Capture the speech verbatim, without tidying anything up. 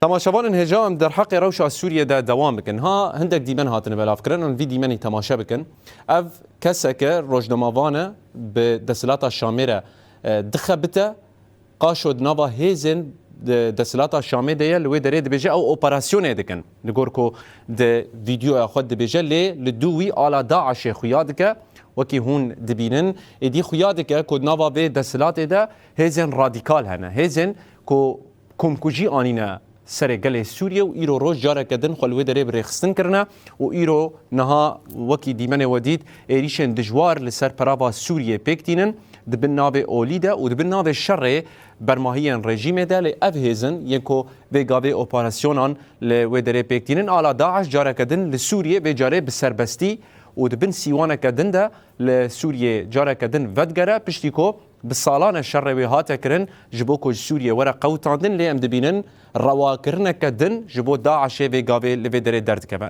Temaşevanên hêja, em derheqê rewşa Sûriyê de dewam bikin. Ha, hindek dîmen hatine belavkirin, em vî dîmenî temaşe bikin. Ev keseke rojnamevan e, bi desthilata Şamê re, e, dixebite, qaşo di nava hêzên, e, desthilata Şamê de ye, li wê derê dibêje ew operasyonê dikin. Li gor ku di vîdeoya xwe dibêje, lê li dû wî ala DAIŞê xuya dike, wekî hûn dibînin. Êdî xuya dike ku di nava vê desthilatê de hêzên radîkal hene. Hêzên ku komkujî anîne serê gelê Sûriyê û îro roj careke din xwe li wê derê bi rêxistin kirine û îro niha wekî dîmenê we dît êrîşên dijwar li ser perava Sûriyê pêk tînin. Di bin navê olî de û di bin navê şerê bermahiyên rejîmê de, lê ev hêzin yên ku vê gavê operasyonan li wê derê pêk tînin, ala DAIŞ careke din li Sûriyê, vê carê bi serbestî û di bin sîwaneke din de li Sûriyê careke din vedigere, piştî ku bi salan e şerê wê hate kirin, ji bo ku ji Sûriyê were qewitandin, lê em dibînin rewakirineke din ji bo DAIŞê vê gavê li vê derê derdikeve.